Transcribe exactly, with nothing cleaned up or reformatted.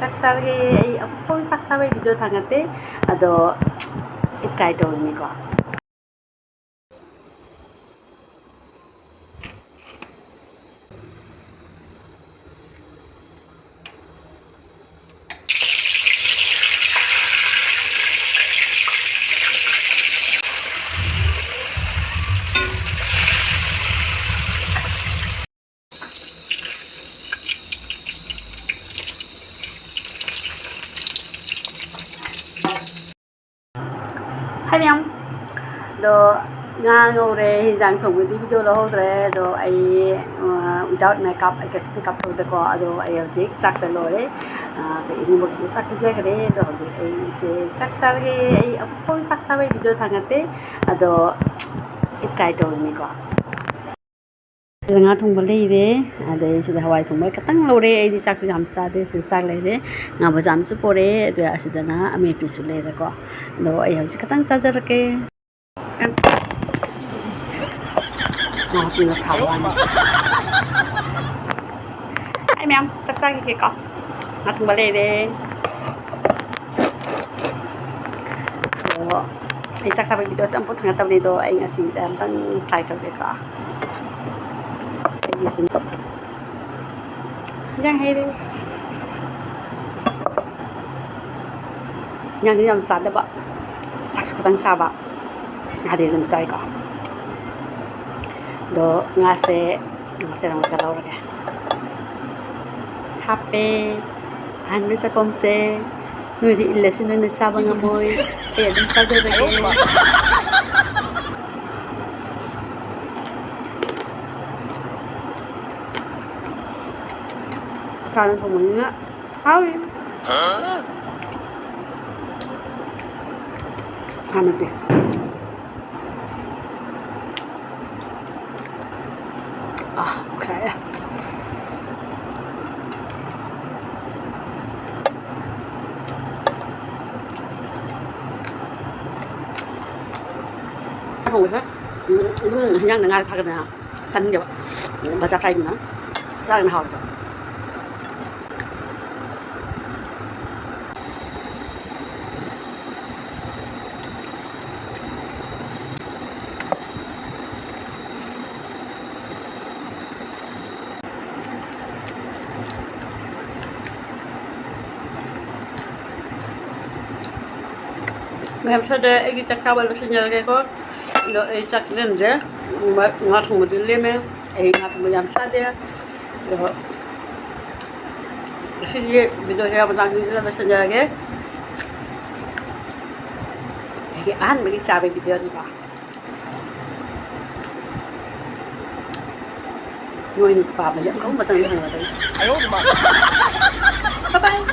ꯆꯥꯛ ꯆꯥꯔꯒꯦ꯫ ꯑꯩ ꯑꯃꯨꯛꯐꯥꯎ ꯆꯥꯛ ꯆꯥꯕꯒꯤ video ꯊꯥꯒꯠꯇꯦ꯫ ꯑꯗꯣ ꯑꯩ try ꯇꯧꯔꯤꯅꯤꯀꯣ꯫ Hi ꯃꯌꯥꯝ꯫ ꯑꯗꯣ ꯉꯥ ꯉꯧꯔꯦ, ꯍꯤꯟꯖꯥꯡ ꯊꯣꯡꯕꯗꯤ video ꯂꯧꯍꯧꯗ꯭ꯔꯦ꯫ ꯑꯗꯣ ꯑꯩ, ꯑ, without makeup, ꯑꯩ ꯀꯩꯁꯨ makeup ꯇꯧꯗꯦꯀꯣ꯫ ꯑꯗꯣ ꯑꯩ ꯍꯧꯖꯤꯛ ꯆꯥꯛ ꯆꯥ ꯂꯣꯏꯔꯦ꯫ ꯑ, ꯑꯩꯈꯣꯏ ꯏꯅꯦꯝꯕꯣꯛꯀꯤꯁꯨ ꯆꯥꯛ ꯄꯤꯖꯈ꯭ꯔꯦ꯫ ꯑꯗꯣ ꯍꯧꯖꯤꯛ ꯑꯩꯁꯦ ꯆꯥꯛ ꯆꯥꯔꯒꯦ꯫ ꯑꯩ ꯑꯃꯨꯛꯐꯥꯎ ꯆꯥꯛ ꯆꯥꯕꯒꯤ video ꯊꯥꯒꯠꯇꯦ꯫ ꯑꯗꯣ ꯑꯩ try ꯇꯧꯔꯤꯅꯤꯀꯣ꯫ ꯁꯤꯗ ꯉꯥ ꯊꯣꯡꯕ ꯂꯩꯔꯦ, ꯑꯗꯩ ꯁꯤꯗ ꯍꯋꯥꯏ ꯊꯣꯡꯕ ꯈꯤꯇꯪ ꯂꯧꯔꯦ꯫ ꯑꯩꯗꯤ ꯆꯥꯛꯁꯨ ꯌꯥꯝ ꯆꯥꯗꯦ꯫ ꯁꯤꯗ ꯆꯥꯛ ꯂꯩꯔꯦ, ꯉꯥ ꯃꯆꯥ ꯑꯃꯁꯨ ꯄꯣꯔꯛꯑꯦ, ꯑꯗꯨꯒ ꯑꯁꯤꯗꯅ ꯑꯃꯦꯠꯄꯤꯁꯨ ꯂꯩꯔꯦꯀꯣ꯫ ꯑꯗꯣ ꯑꯩ ꯍꯧꯖꯤꯛ ꯈꯤꯇꯪ ꯆꯥꯖꯔꯛꯀꯦ꯫ ꯉꯥ ꯊꯣꯡꯕ ꯊꯥꯕ ꯋꯥꯅꯤ꯫ ꯑꯩ ꯃꯌꯥꯝ ꯆꯥꯛ ꯆꯥꯈꯤꯒꯦꯀꯣ꯫ ꯉꯥ ꯊꯣꯡꯕ ꯂꯩꯔꯦ꯫ ꯑꯗꯣ ꯑꯩ ꯆꯥꯛ ꯆꯥꯕꯒꯤ videoꯁꯦ ꯑꯃꯐꯥꯎ ꯊꯥꯡꯒꯠꯇꯕꯅꯦ꯫ ꯑꯗꯣ ꯑꯩ ꯉꯁꯤꯗ ꯑꯝꯇꯪ try ꯇꯧꯒꯦꯀꯣ꯫ ꯑꯩꯒꯤ ꯁꯤꯟ ꯌꯥꯝ ꯍꯩꯔꯦ꯫ ꯌꯥꯝꯗꯤ ꯌꯥꯝ ꯆꯥꯗꯕ, ꯆꯥꯛꯁꯨ ꯈꯤꯇꯪ ꯆꯥꯕ, ꯉꯥꯗꯤ ꯑꯗꯨꯝ ꯆꯥꯏꯀꯣ꯫ ꯑꯗꯣ ꯉꯥꯁꯦ ꯃꯆꯦꯠ ꯑꯃꯈꯛ ꯂꯧꯔꯒꯦ꯫ ꯍꯥꯞꯄꯦ꯫ ꯑꯍꯥꯟꯕ ꯆꯥꯛꯈꯨꯝꯁꯦ ꯅꯣꯏꯗꯤ ꯏꯜꯂꯁꯨ ꯅꯣꯏꯅ ꯆꯥꯕ ꯉꯝꯃꯣꯏ꯫ ꯑꯩ ꯑꯗꯨꯝ ꯆꯥꯖꯔꯒꯦ꯫ ꯏꯁꯥꯅ ꯊꯣꯡꯕꯅꯤꯅ ꯍꯥꯎꯏ꯫ ꯍꯥꯟꯅꯗꯤ꯫ ꯑꯥ, ꯄꯨꯛ ꯁꯥꯏꯌꯦ꯫ ꯊꯣꯡꯕꯁꯦ, ꯎꯝ, ꯑꯗꯨꯝ ꯍꯤꯟꯖꯥꯡꯗ ꯉꯥ ꯊꯥꯛꯀꯗꯅ ꯆꯥꯅꯤꯡꯗꯦꯕ꯫ ꯕꯖꯥꯔ ꯐ꯭ꯔꯥꯏꯒꯨꯝꯕ ꯆꯥꯔꯒꯅ ꯍꯥꯎꯋꯦꯕ꯫ ꯃꯌꯥꯝ ꯁ꯭ꯋꯥꯏꯗ ꯑꯩꯒꯤ ꯆꯥꯛ ꯆꯥꯕ ꯂꯣꯏꯁꯤꯟꯖꯔꯒꯦꯀꯣ꯫ ꯑꯗꯣ ꯑꯩ ꯆꯥꯛ ꯂꯦꯝꯖꯦ꯫ ꯉꯥ ꯊꯣꯡꯕꯗꯤ ꯂꯦꯝꯃꯦ꯫ ꯑꯩ ꯉꯥ ꯊꯣꯡꯕ ꯌꯥꯝ ꯆꯥꯗꯦ꯫ ꯑꯗꯣ ꯉꯁꯤꯒꯤ ꯚꯤꯗꯤꯑꯣꯁꯦ ꯌꯥꯝ ꯃꯇꯥꯡꯁꯤꯗ ꯂꯣꯏꯁꯤꯟꯖꯔꯒꯦ꯫ ꯑꯩꯒꯤ ꯑꯍꯥꯟꯕꯒꯤ ꯆꯥꯕꯒꯤ ꯚꯤꯗꯤꯑꯣꯅꯤꯀꯣ꯫ ꯅꯣꯏꯅ ꯄꯥꯝꯕꯗꯤ ꯑꯃꯨꯛ ꯃꯊꯪꯗ ꯍꯪꯉꯛꯀꯅꯤ꯫ Bye bye.